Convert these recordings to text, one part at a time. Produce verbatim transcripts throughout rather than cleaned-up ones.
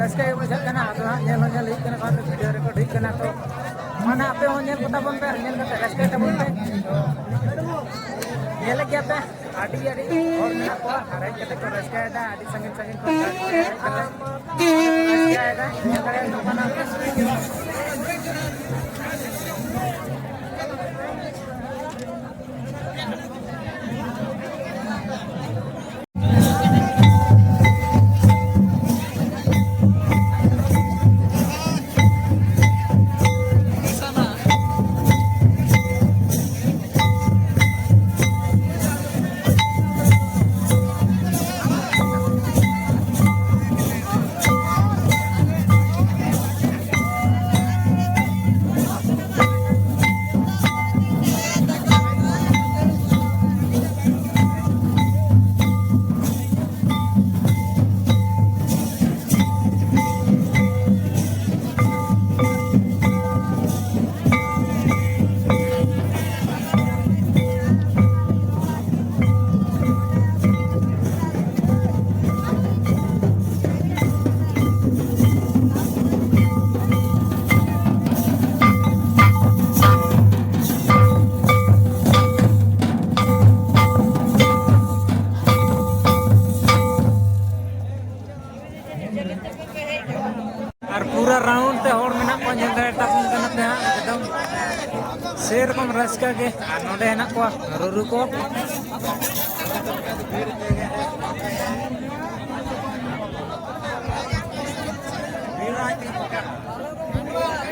ᱨᱟᱹᱥᱠᱟᱹ ᱜᱮ ᱵᱩᱡᱷᱟᱹᱜ ᱠᱟᱱᱟ᱾ ᱟᱫᱚ ᱦᱟᱸᱜ ᱧᱮᱞ ᱦᱚᱸ ᱧᱮᱞ ᱦᱩᱭᱩᱜ ᱠᱟᱱᱟ, ᱵᱷᱤᱰᱤᱭᱳ ᱨᱮᱠᱚᱨᱰ ᱦᱩᱭᱩᱜ ᱠᱟᱱᱟ᱾ ᱛᱚ ᱢᱟᱱᱮ ᱟᱯᱮ ᱦᱚᱸ ᱧᱮᱞ ᱠᱚ ᱛᱟᱵᱚᱱ ᱯᱮ, ᱧᱮᱞ ᱠᱟᱛᱮ ᱨᱟᱹᱥᱠᱟᱹᱭ ᱛᱟᱵᱚᱱ ᱯᱮ᱾ ᱛᱚ ᱧᱮᱞᱮᱫ ᱜᱮᱭᱟ ᱯᱮ, ᱟᱹᱰᱤ ᱟᱹᱰᱤ ᱦᱚᱲ ᱢᱮᱱᱟᱜ ᱠᱚᱣᱟ ᱟᱨ ᱦᱮᱡ ᱠᱟᱛᱮ ᱠᱚ ᱨᱟᱹᱥᱠᱟᱹᱭᱮᱫᱟ᱾ ᱟᱹᱰᱤ ᱥᱟᱺᱜᱤᱧ ᱥᱟᱺᱜᱤᱧ ᱠᱷᱚᱱ ᱦᱮᱡ ᱠᱟᱛᱮ ᱨᱟᱹᱥᱠᱟᱹᱭᱮᱫᱟ᱾ ᱧᱮᱞ ᱫᱟᱲᱮᱭᱟᱜ ᱠᱟᱱᱟ᱾ ᱟᱨ ᱯᱩᱨᱟᱹ ᱨᱟᱣᱩᱱᱰ ᱛᱮ ᱦᱚᱲ ᱢᱮᱱᱟᱜ ᱠᱚᱣᱟ, ᱧᱮᱞ ᱫᱟᱲᱮ ᱛᱟᱵᱚᱱ ᱠᱟᱱᱟ ᱯᱮ ᱦᱟᱸᱜ, ᱮᱠᱫᱚᱢ ᱥᱮᱨᱚᱠᱚᱢ ᱨᱟᱹᱥᱠᱟᱹ ᱜᱮ᱾ ᱟᱨ ᱱᱚᱰᱮ ᱦᱮᱱᱟᱜ ᱠᱚᱣᱟ ᱨᱩᱨᱩ ᱠᱚ᱾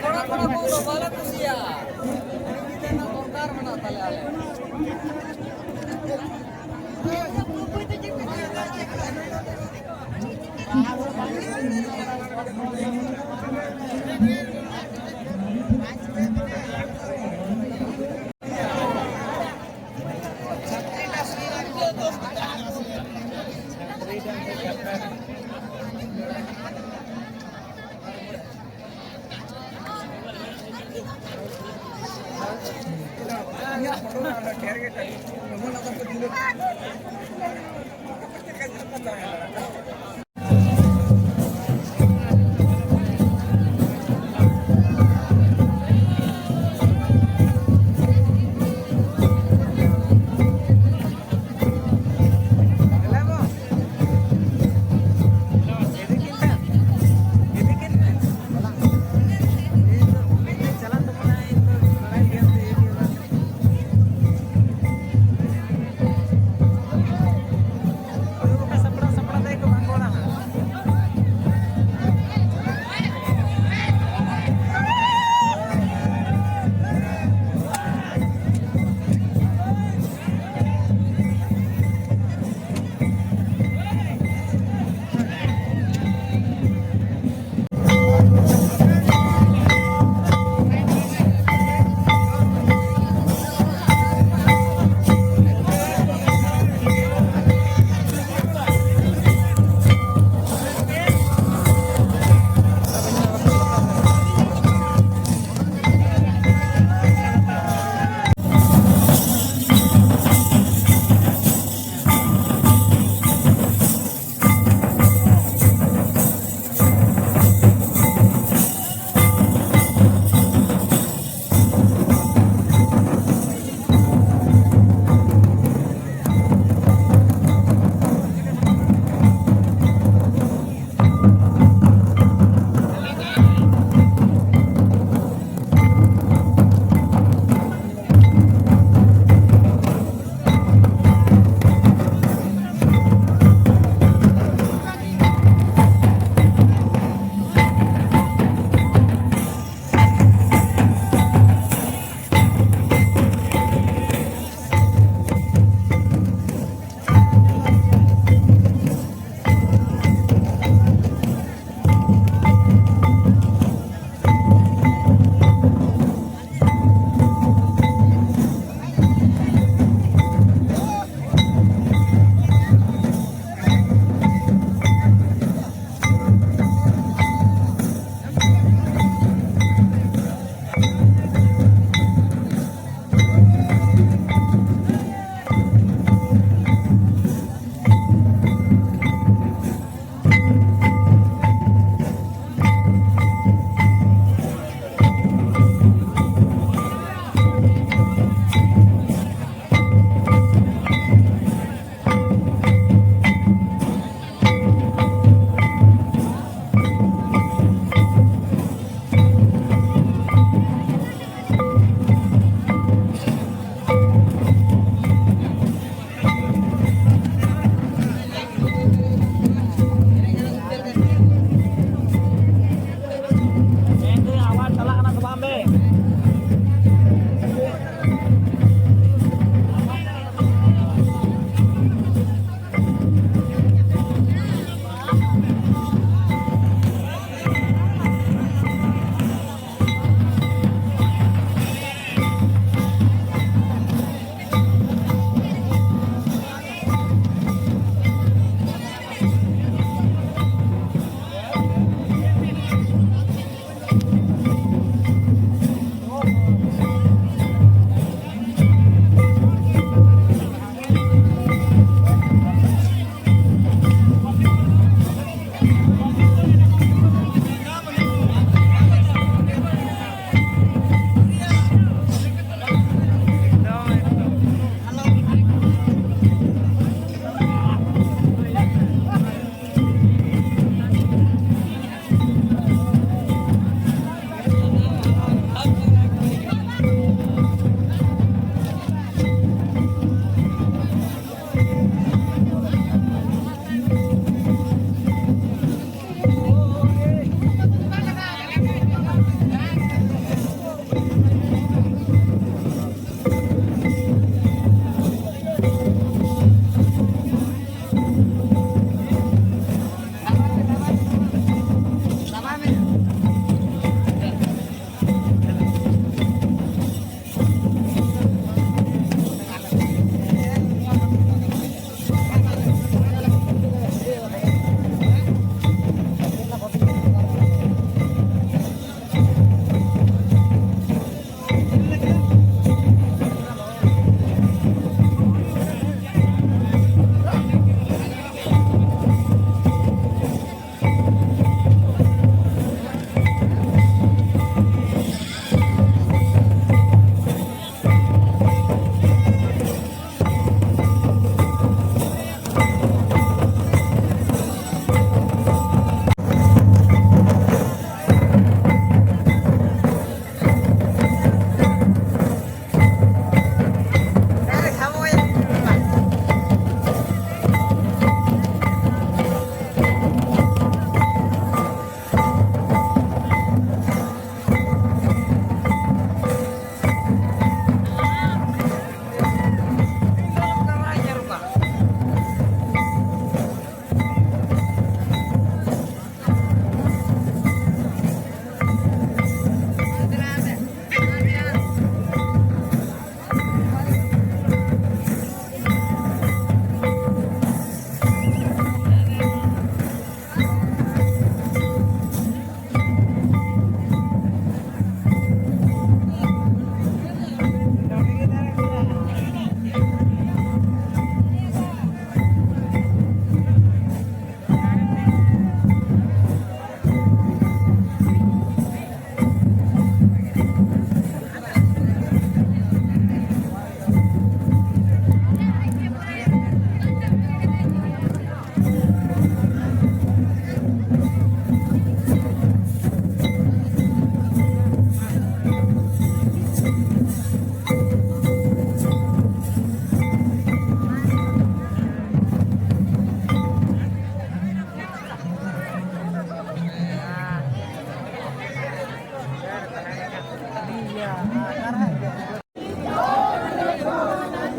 ᱠᱚᱲᱟ, ᱠᱚᱲᱟ, ᱵᱟᱞᱮ ᱠᱩᱥᱤᱭᱟᱜᱼᱟ᱾ ᱫᱚᱨᱠᱟᱨ ᱢᱮᱱᱟᱜ ᱛᱟᱞᱮᱭᱟ ᱟᱞᱮ᱾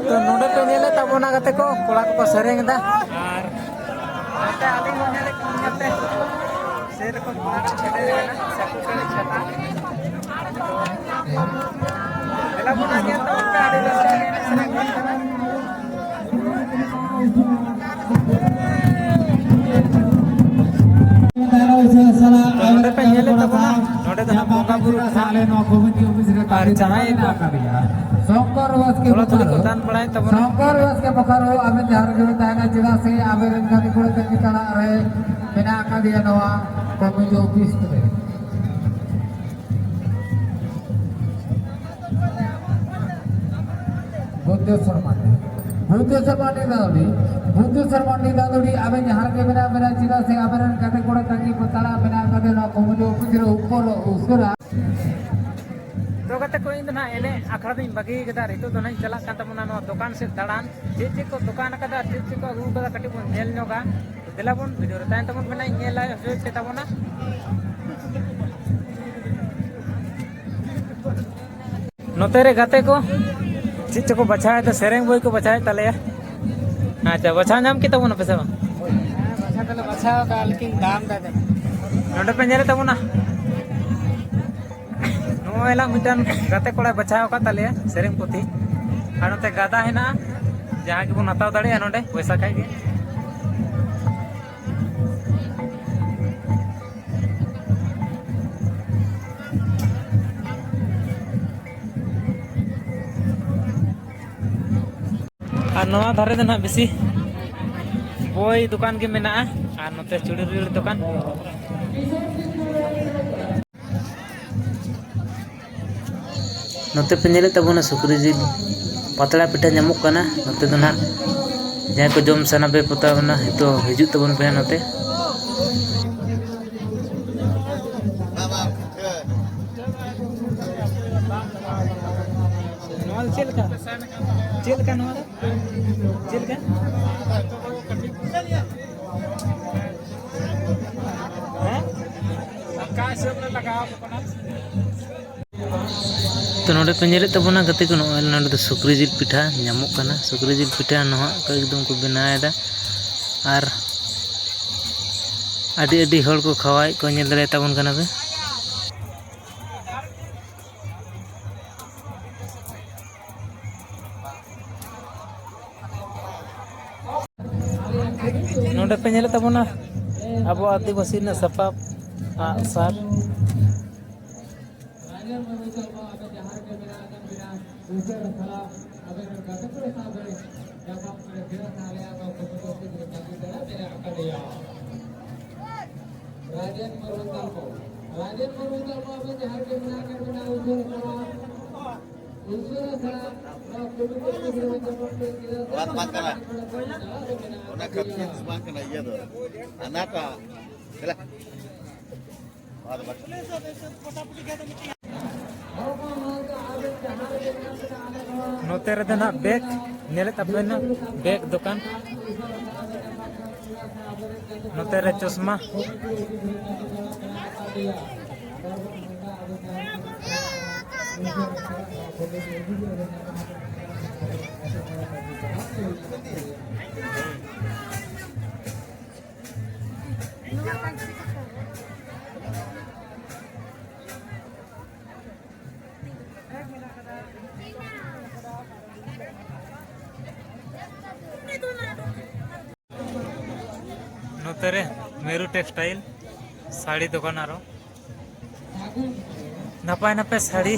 ᱛᱚ, ᱱᱚᱰᱮ ᱯᱮ ᱧᱮᱞᱮᱫ ᱛᱟᱵᱚᱱᱟ ᱜᱟᱛᱮ ᱠᱚ, ᱠᱚᱲᱟ ᱠᱚᱠᱚ ᱥᱮᱨᱮᱧ ᱮᱫᱟ᱾ ᱟᱨ ᱱᱚᱛᱮ ᱟᱹᱞᱤᱧ ᱦᱚᱸ ᱧᱮᱞᱮᱫ ᱠᱚᱣᱟ ᱜᱟᱛᱮ, ᱥᱮᱨᱚᱠᱚᱢ ᱠᱚᱲᱟ ᱠᱚ ᱥᱮᱴᱮᱨ ᱟᱠᱟᱱᱟ, ᱥᱟᱹᱠᱩ ᱠᱟᱹᱲᱤ ᱪᱷᱟᱛᱟ᱾ ᱫᱮᱞᱟ ᱵᱚᱱ ᱧᱮᱞ ᱛᱟᱵᱚᱱ ᱯᱮ, ᱟᱹᱰᱤ ᱨᱟᱹᱥᱠᱟᱹ ᱜᱮ ᱮᱱᱮᱡ ᱥᱮᱨᱮᱧ ᱦᱩᱭᱩᱜ ᱠᱟᱱᱟ᱾ ᱛᱚ, ᱱᱚᱰᱮ ᱯᱮ ᱧᱮᱞᱮᱫ ᱛᱟᱵᱚᱱᱟ, ᱱᱚᱰᱮ ᱫᱚ ᱦᱟᱸᱜ ᱵᱚᱸᱜᱟ ᱵᱩᱨᱩ ᱴᱷᱟᱶ᱾ ᱟᱨ ᱡᱟᱦᱟᱸᱭ ᱠᱚ ᱥᱚᱝᱠᱚᱨ ᱵᱟᱥᱠᱮ ᱛᱷᱚᱲᱟ ᱛᱷᱩᱲᱤ ᱠᱚ ᱵᱚᱠᱟᱨᱚ, ᱫᱟᱱ ᱵᱟᱲᱟᱭ ᱛᱟᱵᱚᱱᱟ᱾ ᱥᱚᱝᱠᱚᱨ ᱵᱟᱥᱠᱮ ᱵᱚᱠᱟᱨᱚ ᱟᱵᱮᱱ ᱡᱟᱦᱟᱸ ᱨᱮᱜᱮ ᱵᱮᱱ ᱛᱟᱦᱮᱱᱟ, ᱪᱮᱫᱟᱜ ᱥᱮ ᱟᱵᱮᱱ ᱨᱮᱱ ᱜᱟᱛᱮ ᱠᱚᱲᱟ ᱛᱟᱹᱜᱤ ᱛᱟᱲᱟᱜ ᱨᱮ ᱢᱮᱱᱟᱜ ᱟᱠᱟᱫᱮᱭᱟ ᱱᱚᱣᱟ ᱠᱚᱢᱤᱴᱤ ᱚᱯᱷᱤᱥ ᱨᱮ᱾ ᱵᱩᱫᱽᱫᱷᱮᱥᱣᱚᱨ ᱢᱟᱱᱰᱤ, ᱵᱩᱫᱽᱫᱷᱮᱥᱣᱚᱨ ᱢᱟᱱᱰᱤ ᱫᱟᱫᱩᱰᱤ, ᱵᱩᱫᱽᱫᱷᱮᱥᱣᱚᱨ ᱢᱟᱱᱰᱤ ᱫᱟᱫᱩᱰᱤ, ᱟᱵᱮᱱ ᱡᱟᱦᱟᱸ ᱨᱮᱜᱮ ᱢᱮᱱᱟᱜ ᱵᱮᱱᱟ, ᱪᱮᱫᱟᱜ ᱥᱮ ᱟᱵᱮᱱ ᱨᱮᱱ ᱜᱟᱛᱮ ᱠᱚᱲᱟ ᱛᱟᱹᱜᱤ ᱠᱚ ᱛᱟᱲᱟᱜ ᱢᱮᱱᱟᱜ ᱟᱠᱟᱫ ᱱᱚᱣᱟ ᱠᱚᱢᱤᱴᱤ ᱚᱯᱷᱤᱥ ᱨᱮ ᱩᱯᱚᱨ ᱩᱥᱟᱹᱨᱟ᱾ ᱛᱚ ᱜᱟᱛᱮ ᱠᱚ, ᱤᱧ ᱫᱚ ᱱᱟᱦᱟᱜ ᱮᱱᱮᱡ ᱟᱠᱷᱲᱟ ᱫᱚᱧ ᱵᱟᱹᱜᱤ ᱠᱟᱫᱟ᱾ ᱱᱤᱛᱚᱜ ᱫᱚ ᱱᱟᱦᱟᱜ ᱤᱧ ᱪᱟᱞᱟᱜ ᱠᱟᱱ ᱛᱟᱵᱚᱱᱟ ᱱᱚᱣᱟ ᱫᱚᱠᱟᱱ ᱥᱮᱫ ᱫᱟᱬᱟᱱ᱾ ᱪᱮᱫ ᱪᱮᱫ ᱠᱚ ᱫᱚᱠᱟᱱ ᱟᱠᱟᱫᱟ ᱟᱨ ᱪᱮᱫ ᱪᱮᱫ ᱠᱚ ᱟᱹᱜᱩ ᱟᱠᱟᱫᱟ, ᱠᱟᱹᱴᱤᱡ ᱵᱚᱱ ᱧᱮᱞ ᱧᱚᱜᱟ᱾ ᱫᱮᱞᱟ ᱵᱚᱱ ᱵᱷᱤᱰᱤᱭᱳ ᱨᱮ ᱛᱟᱭᱚᱢ ᱛᱮᱵᱚᱱ ᱵᱮᱱᱟᱣ, ᱧᱮᱞᱟ ᱦᱚᱪᱚᱭ ᱯᱮ ᱛᱟᱵᱚᱱᱟ᱾ ᱱᱚᱛᱮ ᱨᱮ ᱜᱟᱛᱮ ᱠᱚ ᱪᱮᱫ ᱪᱚᱠᱚ ᱵᱟᱪᱷᱟᱣᱮᱫᱟ, ᱥᱮᱨᱮᱧ ᱵᱳᱭ ᱠᱚ ᱵᱟᱪᱷᱟᱣᱮᱫ ᱛᱟᱞᱮᱭᱟ᱾ ᱟᱪᱪᱷᱟ, ᱵᱟᱪᱷᱟᱣ ᱧᱟᱢ ᱠᱮᱫ ᱛᱟᱵᱚᱱᱟ ᱯᱮ ᱥᱮ ᱵᱟᱝ? ᱦᱮᱸ, ᱵᱟᱪᱷᱟᱣ ᱫᱚᱞᱮ ᱵᱟᱪᱷᱟᱣ ᱠᱟᱜᱼᱟ, ᱞᱮᱠᱤᱱ ᱫᱟᱢ ᱫᱟ ᱫᱮ᱾ ᱱᱚᱰᱮ ᱯᱮ ᱧᱮᱞᱮᱫ ᱛᱟᱵᱚᱱᱟ, ᱱᱚᱜᱼᱚᱭ ᱞᱟᱝ ᱢᱤᱫᱴᱟᱝ ᱜᱟᱛᱮ ᱠᱚᱲᱟᱭ ᱵᱟᱪᱷᱟᱣ ᱟᱠᱟᱫ ᱛᱟᱞᱮᱭᱟ ᱥᱮᱨᱮᱧ ᱯᱩᱛᱷᱤ, ᱟᱨ ᱱᱚᱛᱮ ᱜᱟᱫᱟ ᱦᱮᱱᱟᱜᱼᱟ, ᱡᱟᱦᱟᱸ ᱜᱮᱵᱚᱱ ᱦᱟᱛᱟᱣ ᱫᱟᱲᱮᱭᱟᱜᱼᱟ ᱱᱚᱰᱮ ᱯᱚᱭᱥᱟ ᱠᱷᱟᱡ ᱜᱮ᱾ ᱟᱨ ᱱᱚᱣᱟ ᱫᱷᱟᱨᱮ ᱫᱚ ᱱᱟᱦᱟᱜ ᱵᱮᱥᱤ ᱵᱳᱭ ᱫᱚᱠᱟᱱ ᱜᱮ ᱢᱮᱱᱟᱜᱼᱟ, ᱟᱨ ᱱᱚᱛᱮ ᱪᱩᱲᱤ ᱨᱩᱲᱤ ᱫᱚᱠᱟᱱ᱾ ᱱᱚᱛᱮ ᱯᱮ ᱧᱮᱞᱮᱫ ᱛᱟᱵᱚᱱᱟ ᱥᱩᱠᱨᱤ ᱡᱤᱞ ᱯᱟᱛᱲᱟ ᱯᱤᱴᱷᱟᱹ ᱧᱟᱢᱚᱜ ᱠᱟᱱᱟ᱾ ᱱᱚᱛᱮ ᱫᱚ ᱱᱟᱦᱟᱜ ᱡᱟᱦᱟᱸᱭ ᱠᱚ ᱡᱚᱢ ᱥᱟᱱᱟ ᱯᱮ ᱯᱚᱛᱟᱣ ᱱᱟ, ᱱᱤᱛᱚᱜ ᱦᱤᱡᱩᱜ ᱛᱟᱵᱚᱱ ᱯᱮ ᱦᱟᱸᱜ ᱱᱚᱛᱮ᱾ ᱱᱚᱣᱟ ᱫᱚ ᱪᱮᱫ ᱞᱮᱠᱟ? ᱪᱮᱫ ᱞᱮᱠᱟ ᱱᱚᱣᱟ ᱫᱚ? ᱪᱮᱫ ᱞᱮᱠᱟ? ᱦᱮᱸ? ᱚᱠᱟ ᱦᱤᱥᱟᱹᱵ ᱨᱮ ᱞᱟᱜᱟᱣ ᱟᱠᱚ ᱠᱟᱱᱟ? ᱛᱚ, ᱱᱚᱰᱮ ᱯᱮ ᱧᱮᱞᱮᱫ ᱛᱟᱵᱚᱱᱟ ᱜᱟᱛᱮ ᱠᱚ, ᱱᱚᱜᱼᱚᱭ ᱱᱚᱰᱮ ᱫᱚ ᱥᱩᱠᱨᱤ ᱡᱤᱞ ᱯᱤᱴᱷᱟᱹ ᱧᱟᱢᱚᱜ ᱠᱟᱱᱟ᱾ ᱥᱩᱠᱨᱤ ᱡᱤᱞ ᱯᱤᱴᱷᱟᱹ ᱱᱟᱦᱟᱜ ᱠᱚ ᱮᱠᱫᱚᱢ ᱠᱚ ᱵᱮᱱᱟᱣᱮᱫᱟ᱾ ᱟᱨ ᱟᱹᱰᱤ ᱟᱹᱰᱤ ᱦᱚᱲ ᱠᱚ ᱠᱷᱟᱣᱟᱣᱮᱫ ᱠᱚᱣᱟ, ᱧᱮᱞ ᱫᱟᱲᱮᱭᱟᱜ ᱛᱟᱵᱚᱱ ᱠᱟᱱᱟ ᱯᱮ᱾ ᱱᱚᱰᱮ ᱯᱮ ᱧᱮᱞᱮᱫ ᱛᱟᱵᱚᱱᱟ ᱟᱵᱚ ᱟᱹᱫᱤᱵᱟᱹᱥᱤ ᱨᱮᱱᱟᱜ ᱥᱟᱯᱟᱵ, ᱟᱜ ᱥᱟᱨ᱾ ᱨᱟᱡᱮᱱ ᱢᱩᱨᱢᱩ ᱛᱟᱞᱢᱟ, ᱨᱟᱡᱮᱱ ᱢᱩᱨᱢᱩ ᱛᱟᱞᱢᱟ ᱟᱵᱮᱱ ᱡᱟᱦᱟᱸ ᱨᱮᱜᱮ ᱢᱮᱱᱟᱜ ᱟᱠᱟᱫ ᱵᱮᱱᱟ, ᱩᱥᱩᱞ ᱟᱠᱟᱱᱟ᱾ ᱩᱥᱩᱞ ᱟᱠᱟᱱᱟ᱾ ᱱᱚᱣᱟ ᱠᱚᱢᱤᱴᱤ ᱥᱤᱜᱽᱨᱟᱹ ᱡᱚᱯᱚᱲ ᱛᱮ ᱜᱤᱨᱟᱹ ᱚᱱᱟ ᱫᱚ ᱵᱟᱝ ᱠᱟᱱᱟ᱾ ᱚᱱᱟ ᱠᱟᱹᱯᱤ ᱫᱚ ᱵᱟᱝ ᱠᱟᱱᱟ, ᱤᱭᱟᱹ ᱫᱚ᱾ ᱦᱟᱱᱟᱴᱟᱜ᱾ ᱫᱮᱞᱟ᱾ ᱱᱚᱣᱟ ᱫᱚ ᱵᱟᱝ ᱠᱟᱱᱟ᱾ ᱱᱚᱛᱮ ᱨᱮᱫᱚ ᱱᱟᱜ ᱵᱮᱜᱽ, ᱧᱮᱞᱮᱫ ᱛᱟᱵᱮᱱᱟ ᱵᱮᱜᱽ ᱫᱚᱠᱟᱱ᱾ ᱱᱚᱛᱮ ᱨᱮ ᱪᱚᱥᱢᱟ᱾ ᱱᱚᱛᱮ ᱨᱮ ᱢᱮᱨᱩ ᱴᱮᱠᱥᱴᱟᱭᱤᱞ ᱥᱟᱹᱲᱤ ᱫᱚᱠᱟᱱ ᱟᱨᱚ᱾ ᱱᱟᱯᱟᱭ ᱱᱟᱯᱟᱭ ᱥᱟᱹᱲᱤ᱾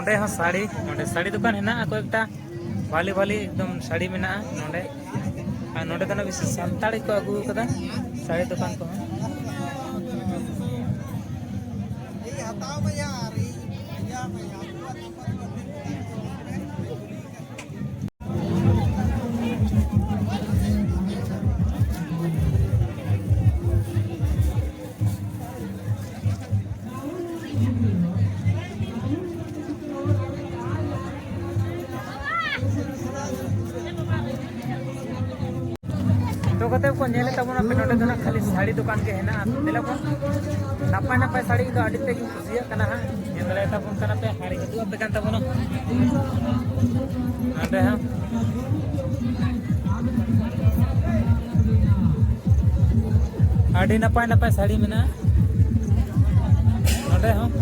ᱱᱚᱰᱮ ᱦᱚᱸ ᱥᱟᱹᱲᱤ, ᱱᱚᱰᱮ ᱥᱟᱹᱲᱤ ᱫᱚᱠᱟᱱ ᱦᱮᱱᱟᱜᱼᱟ ᱠᱚᱭᱮᱠᱴᱟ, ᱵᱷᱟᱞᱤ ᱵᱷᱟᱞᱤ ᱮᱠᱫᱚᱢ ᱥᱟᱹᱲᱤ ᱢᱮᱱᱟᱜᱼᱟ ᱱᱚᱰᱮ᱾ ᱟᱨ ᱱᱚᱰᱮ ᱫᱚ ᱱᱟᱜ ᱵᱮᱥᱤ ᱥᱟᱱᱛᱟᱲ ᱜᱮᱠᱚ ᱟᱹᱜᱩ ᱟᱠᱟᱫᱟ ᱥᱟᱹᱲᱤ ᱫᱚᱠᱟᱱ ᱠᱚᱦᱚᱸ᱾ ᱛᱚ ᱠᱟᱛᱮ ᱠᱚ ᱧᱮᱞᱮᱫ ᱛᱟᱵᱚᱱᱟ ᱯᱮ, ᱱᱚᱰᱮ ᱫᱚ ᱱᱟᱜ ᱠᱷᱟᱹᱞᱤ ᱥᱟᱹᱲᱤ ᱫᱚᱠᱟᱱ ᱜᱮ ᱦᱮᱱᱟᱜᱼᱟ᱾ ᱧᱮᱞ ᱟᱵᱚᱱ ᱱᱟᱯᱟᱭ ᱱᱟᱯᱟᱭ ᱥᱟᱹᱲᱤ ᱫᱚ ᱟᱹᱰᱤ ᱛᱮᱫ ᱜᱮ ᱠᱩᱥᱤᱭᱟᱜ ᱠᱟᱱᱟ ᱦᱟᱸᱜ᱾ ᱧᱮᱞ ᱫᱟᱲᱮᱭᱟᱛᱟ ᱵᱚᱱ ᱠᱟᱱᱟ ᱯᱮ, ᱦᱟᱹᱲᱤ ᱦᱤᱡᱩᱜ ᱟᱯᱮ ᱠᱟᱱ ᱛᱟᱵᱚᱱᱟ᱾ ᱱᱚᱰᱮ ᱦᱚᱸ ᱟᱹᱰᱤ ᱱᱟᱯᱟᱭ ᱱᱟᱯᱟᱭ ᱥᱟᱹᱲᱤ ᱢᱮᱱᱟᱜᱼᱟ ᱱᱚᱰᱮ ᱦᱚᱸ᱾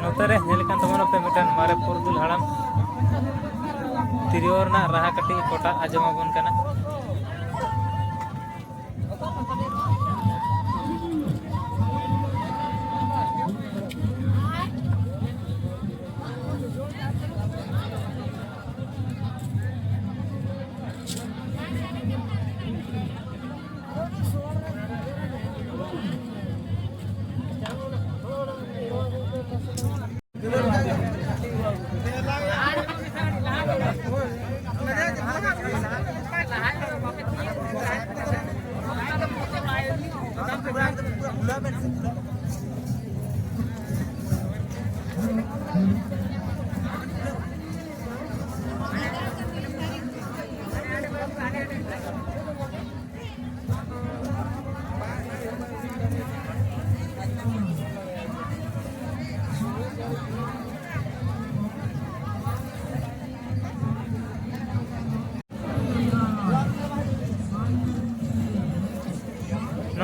ᱱᱚᱛᱮ ᱨᱮ ᱧᱮᱞ ᱠᱟᱱ ᱛᱟᱵᱚᱱᱟ ᱯᱮ ᱢᱤᱫᱴᱟᱝ ᱢᱟᱨᱮ ᱯᱩᱨᱩᱫᱷᱩᱞ ᱦᱟᱲᱟᱢ ᱛᱤᱨᱭᱳ ᱨᱮᱱᱟᱜ ᱨᱟᱦᱟ ᱠᱟᱹᱴᱤᱡ ᱠᱚᱴᱟ ᱟᱸᱡᱚᱢ ᱟᱵᱚᱱ ᱠᱟᱱᱟ᱾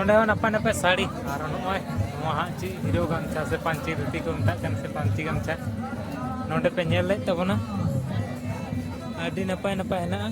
ᱱᱚᱰᱮ ᱦᱚᱸ ᱱᱟᱯᱟᱭ ᱱᱟᱯᱟᱭ ᱥᱟᱹᱲᱤ, ᱟᱨ ᱱᱚᱜᱼᱚᱭ ᱱᱚᱣᱟ ᱦᱟᱸᱜ ᱪᱮᱫ ᱦᱤᱨᱳ ᱜᱟᱢᱪᱷᱟ ᱥᱮ ᱯᱟᱹᱧᱪᱤ ᱫᱷᱩᱛᱤ ᱠᱚ ᱢᱮᱛᱟᱜ ᱠᱟᱱ ᱥᱮ ᱯᱟᱹᱧᱪᱤ ᱜᱟᱢᱪᱷᱟ, ᱱᱚᱰᱮ ᱯᱮ ᱧᱮᱞ ᱞᱮᱫ ᱛᱟᱵᱚᱱᱟ, ᱟᱹᱰᱤ ᱱᱟᱯᱟᱭ ᱱᱟᱯᱟᱭ ᱦᱮᱱᱟᱜᱼᱟ᱾